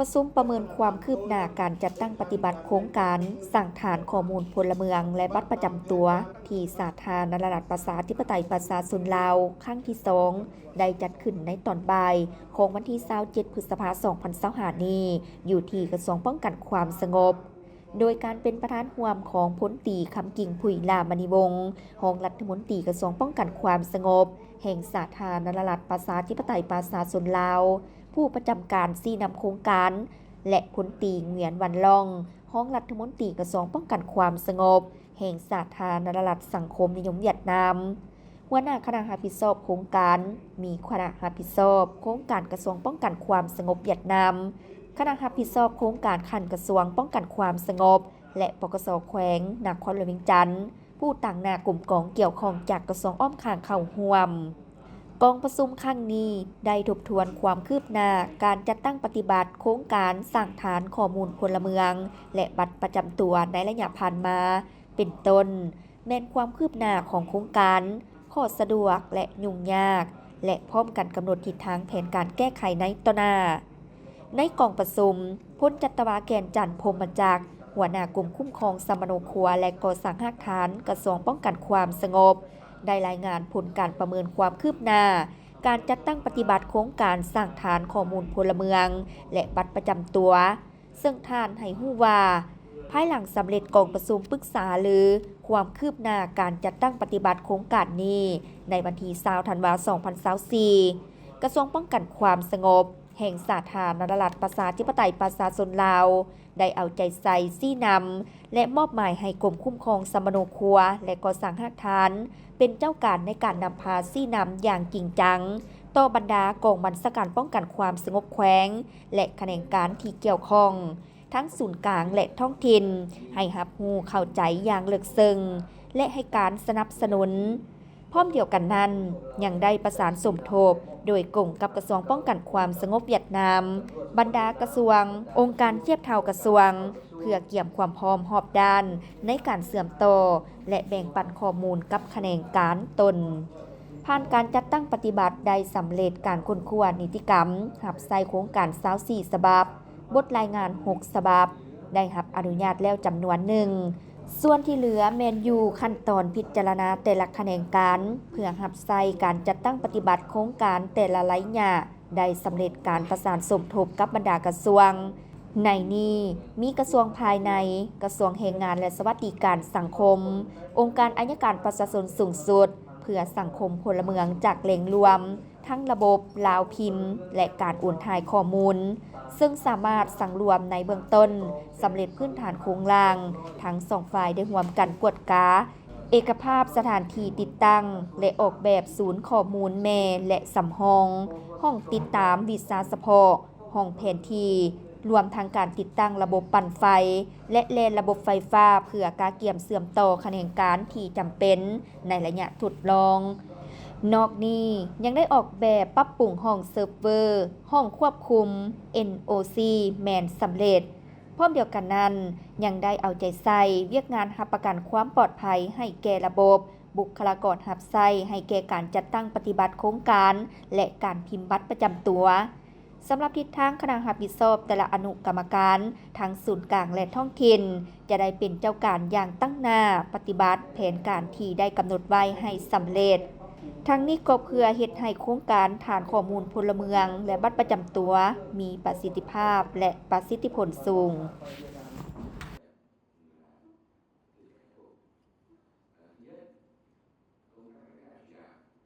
ປະຊຸມປະເມີນຄວາມຄືບໜ້າການຈັດຕັ້ງປະຕິບັດໂຄງການສ້າງຖານຂໍ້ມູນພົນລະເມືອງ ແລະ ບັດປະຈຳຕົວ ທີ່ສາທາລະນະລັດປະຊາທິປະໄຕປະຊາຊົນລາວ ຄັ້ງທີສອງ ໄດ້ຈັດຂຶ້ນໃນຕອນບ່າຍຂອງວັນທີຊາວເຈັດ ພຶດສະພາ ສອງພັນຊາວຫ້ານີ້ ຢູ່ທີ່ກະຊວງປ້ອງກັນຄວາມສະຫງົບ ໂດຍການເປັນປະທານຮ່ວມຂອງພົນຕີ ຄຳກິ່ງ ຜຸຍຫຼ້າມະນີວົງ ຮອງລັດຖະມົນຕີກະຊວງປ້ອງກັນຄວາມສະຫງົບແຫ່ງສາທາລະນະລັດປະຊາທິປະໄຕປະຊາຊົນລາວ, ຜູ້ປະຈຳການຊີ້ນຳໂຄງການ ແລະ ພົນຕີ ຫງວຽນ ວັນລອງ ຮອງລັດຖະມົນຕີກະຊວງປ້ອງກັນຄວາມສະຫງົບແຫ່ງສາທາລະນະລັດສັງຄົມນິຍົມຫວຽດນາມ, ຫົວໜ້າຄະນະຮັບຜິດຊອບໂຄງການ ມີຄະນະຮັບຜິດຊອບໂຄງການກະຊວງປ້ອງກັນຄວາມສະຫງົບຫວຽດນາມ, ຄະນະຮັບຜິດຊອບໂຄງການຂັ້ນກະຊວງປ້ອງກັນຄວາມສະຫງົບ ແລະ ປກສ ແຂວງນະຄອນຫຼວງວຽງຈັນ, ຜູ້ຕາງໜ້າກົມກອງກ່ຽວຂ້ອງຈາກກະຊວງອ້ອມຂ້າງເຂົ້າຮ່ວມ. ກອງປະຊຸມຄັ້ງນີ້ໄດ້ທົບທວນຄວາມຄືບໜ້າການຈັດຕັ້ງປະຕິບັດໂຄງການສ້າງຖານຂໍ້ມູນພົນລະເມືອງ ແລະ ບັດປະຈຳຕົວໃນໄລຍະຜ່ານມາ ເປັນຕົ້ນ ແມ່ນຄວາມຄືບໜ້າຂອງໂຄງການ, ຂໍ້ສະດວກ ແລະ ຫຍຸ້ງຍາກ ແລະ ພ້ອມກັນກຳນົດທິດທາງແຜນການແກ້ໄຂໃນຕໍ່ໜ້າ. ໃນກອງປະຊຸມ, ພົນຈັດຕະວາ ແກ່ນຈັນ ພົມມະຈັກ ຫົວໜ້າກົມຄຸ້ມຄອງສຳມະໂນຄົວ ແລະ ກໍ່ສ້າງຮາກຖານ ກະຊວງປ້ອງກັນຄວາມສະຫງົບ ໄດ້ລາຍງານຜົນການປະເມີນຄວາມຄືບໜ້າການຈັດຕັ້ງປະຕິບັດໂຄງການສ້າງຖານຂໍ້ມູນພົນລະເມືອງ ແລະ ບັດປະຈຳຕົວ ເຊິ່ງທ່ານໃຫ້ຮູ້ວ່າ ພາຍຫຼັງສຳເລັດກອງປະຊຸມປຶກສາລືຄວາມຄືບໜ້າການຈັດຕັ້ງປະຕິບັດໂຄງການນີ້ ໃນວັນທີຊາວ ທັນວາ ສອງພັນຊາວສີ່ ກະຊວງປ້ອງກັນຄວາມສະຫງົບແຫ່ງສາທາລະນະລັດປະຊາທິປະໄຕປະຊາຊົນລາວ ໄດ້ເອົາໃຈໃສ່ຊີ້ນຳ ແລະ ມອບໝາຍໃຫ້ກົມຄຸ້ມຄອງສຳມະໂນຄົວ ແລະ ກໍ່ສ້າງຮາກຖານ ເປັນເຈົ້າການໃນການນຳພາຊີ້ນຳຢ່າງຈິງຈັງ ຕໍ່ບັນດາກອງບັນຊາການປ້ອງກັນຄວາມສະຫງົບແຂວງ ແລະ ຂະແໜງການທີ່ກ່ຽວຂ້ອງ ທັງສູນກາງ ແລະ ທ້ອງຖິ່ນ ໃຫ້ຮັບຮູ້ເຂົ້າໃຈຢ່າງເລິກເຊິ່ງ ແລະ ໃຫ້ການສະໜັບສະໜູນ. ພ້ອມດຽວກັນນັ້ນ, ຍັງໄດ້ປະສານສົມທົບໂດຍກົງກັບກະຊວງປ້ອງກັນຄວາມສະຫງົບຫວຽດນາມ, ບັນດາກະຊວງ, ອົງການທຽບເທົ່າກະຊວງ ເພື່ອກຽມຄວາມພ້ອມຮອບດ້ານໃນການເຊື່ອມຕໍ່ ແລະ ແບ່ງປັນຂໍ້ມູນກັບຂະແໜງການຕົນ. ຜ່ານການຈັດຕັ້ງປະຕິບັດໄດ້ສຳເລັດການຄົ້ນຄວ້ານິຕິກຳຮັບໃຊ້ໂຄງການຊາວສີ່ສະບັບ, ບົດລາຍງານຫົກສະບັບ, ໄດ້ຮັບອະນຸຍາດແລ້ວຈຳນວນໜຶ່ງ, ສ່ວນທີ່ເຫຼືອແມ່ນຢູ່ຂັ້ນຕອນພິຈາລະນາແຕ່ລະຂະແໜງການ ເພື່ອຮັບໃຊ້ການຈັດຕັ້ງປະຕິບັດໂຄງການແຕ່ລະໄລຍະ ໄດ້ສຳເລັດການປະສານສົມທົບກັບບັນດາກະຊວງ. ໃນນີ້ມີກະຊວງພາຍໃນ, ກະຊວງແຮງງານ ແລະ ສະຫວັດດີການສັງຄົມ, ອົງການໄອຍະການປະຊາຊົນສູງສຸດ ເພື່ອສັງຄົມພົນລະເມືອງຈາກແຫຼ່ງລວມ ທັງລະບົບລາວພິມ ແລະ ການໂອນຖ່າຍຂໍ້ມູນ, ເຊິ່ງສາມາດສັງລວມໃນເບື້ອງຕົ້ນ ສຳເລັດພື້ນຖານໂຄງລ່າງ, ທັງສອງຝ່າຍໄດ້ຮ່ວມກັນກວດກາເອກະພາບສະຖານທີ່ຕິດຕັ້ງ ແລະ ອອກແບບສູນຂໍ້ມູນແມ່ ແລະ ສຳຮອງ, ຫ້ອງຕິດຕາມວິຊາສະເພາະ, ຫ້ອງແຜນທີ່, ລວມທັງການຕິດຕັ້ງລະບົບປັ່ນໄຟ ແລະ ແລ່ນລະບົບໄຟຟ້າ ເພື່ອກະກຽມເຊື່ອມຕໍ່ຂະແໜງການທີ່ຈຳເປັນໃນໄລຍະທົດລອງ. ນອກນີ້ຍັງໄດ້ອອກແບບປັບປຸງຫ້ອງເຊີບເວີ, ຫ້ອງຄວບຄຸມ, ເອັນໂອຊີ ແມ່ນສຳເລັດ. ພ້ອມດຽວກັນນັ້ນ, ຍັງໄດ້ເອົາໃຈໃສ່ວຽກງານຮັບປະກັນຄວາມປອດໄພໃຫ້ແກ່ລະບົບ, ບຸກຄະລາກອນຮັບໃຊ້ໃຫ້ແກ່ການຈັດຕັ້ງປະຕິບັດໂຄງການ ແລະ ການພິມບັດປະຈຳຕົວ. ສຳລັບທິດທາງຄະນະຮັບຜິດຊອບແຕ່ລະອະນຸກຳມະການ ທັງສູນກາງ ແລະ ທ້ອງຖິ່ນ ຈະໄດ້ເປັນເຈົ້າການຢ່າງຕັ້ງໜ້າປະຕິບັດແຜນການທີ່ໄດ້ກຳນົດໄວ້ໃຫ້ສຳເລັດ. ທັງນີ້ກໍເພື່ອເຮັດໃຫ້ໂຄງການຖານຂໍ້ມູນພົນລະເມືອງ ແລະ ບັດປະຈຳຕົວ ມີປະສິດທິພາບ ແລະ ປະສິດທິຜົນສູງ.